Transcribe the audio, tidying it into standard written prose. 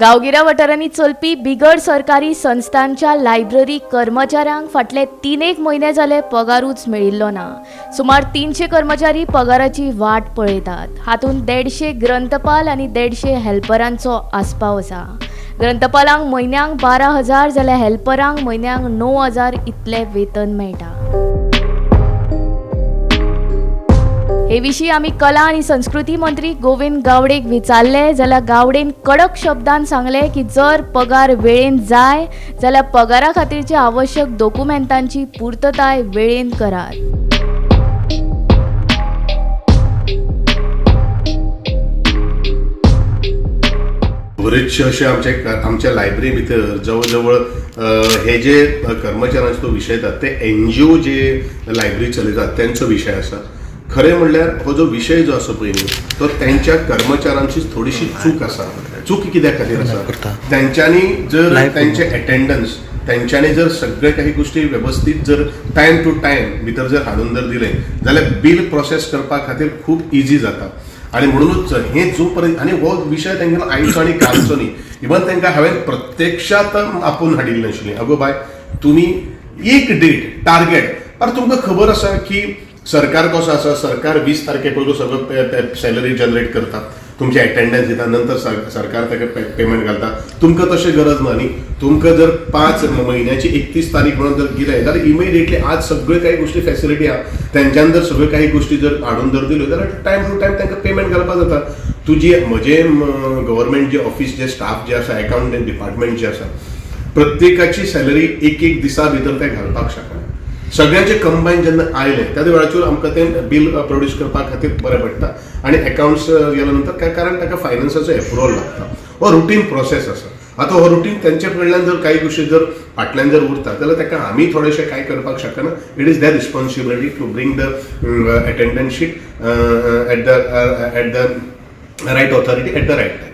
गांवगिऱ्या वाठारांनी चलपी बिगर सरकारी संस्थांच्या लायब्ररी कर्मचाऱ्यांक फाटले तीन एक म्हयने जाले पगारूच मेळिल्लो ना. सुमार 300 कर्मचारी पगाराची वाट पळयतात. हातूंत 150 ग्रंथपाल आनी 150 हेल्परांचो आस्पाव आसा. ग्रंथपालांक म्हयन्याक 12,000 जाल्यार हेल्परांक म्हयन्याक 9,000 इतलें वेतन मेळटा. हे विशीं आमी कला आनी संस्कृती मंत्री गोविंद गावडेक विचारले जाल्यार गावडेन कडक शब्दान सांगले की जर पगार वेळेन जाय जाल्यार पगारा खातीरच्या आवश्यक दोकुमेंतांची पुर्तताय वेळेन करात. बरेचशे अशे आमचे आमच्या लायब्ररी भितर जवळ जवळ हे जे कर्मचाऱ्यांचो तो विशय येता, ते एनजीओ जे लायब्ररी चलयतात तेंचो विशय आसा. खरें म्हणल्यार हो जो विशय जो आसा पळय न्ही, तो तेंच्या कर्मचाऱ्यांची थोडीशी चूक आसा. चूक कित्या खातीर आसा? तेंच्यांनी जर तेंचे एटेंडन्स, तेंच्यांनी जर सगळे काही गोष्टी वेवस्थीत जर टायम टू टायम भितर जर हाडून जर दिले जाल्यार बील प्रोसेस करपा खातीर खूब इजी जाता. आनी म्हणूनच हे जो पर्यंत आनी हो विशय तेंकां आयचो आनी कालचो न्ही, इवन तांकां हांवें प्रत्यक्षात आपोवन हाडिल्लें आशिल्लें, अगो बाय, तुमी एक डेट टार्गेट. आरे, तुमकां खबर आसा की सरकार कसो आसा. सरकार 20 तारखे पयलो सगळो सॅलरी जनरेट करता, तुमची अटेंडन्स दिता, नंतर सरकार ताका पेमेंट घालता. तुमकां तशें गरज ना न्ही. तुमकां जर 5 म्हयन्याची 31 तारीख म्हणून जर कितें जाल्यार इमिडिएटली आज सगळ्यो काही गोष्टी फॅसिलिटी आहा. तेंच्यान जर सगळ्यो काही गोष्टी जर हाडून जर दिल्यो जाल्यार टायम टू टायम तांकां पेमेंट घालपाक जाता. तुजी म्हजें गव्हर्मेंट जे ऑफिस जे स्टाफ जे आसा, अकाउंटंट डिपार्टमेंट जे आसा, प्रत्येकाची सॅलरी एक एक दिसा भितर ते घालपाक शकना. सगळ्यांचे कंबायन जेन्ना आयले त्या वेळाचेर आमकां तें बील प्रोड्यूस करपा खातीर बरें पडटा आनी अकाउंट्स गेल्या नंतर काय, कारण ताका फायनान्साचो एप्रुवल लागता. हो रुटीन प्रोसेस आसा. आतां हो रुटीन तेंचे कडल्यान जर काही गोश्टी जर फाटल्यान जर उरता जाल्यार ताका आमी थोडेशें कांय करपाक शकना. It is their responsibility to bring the attendance sheet at the right authority at the right time.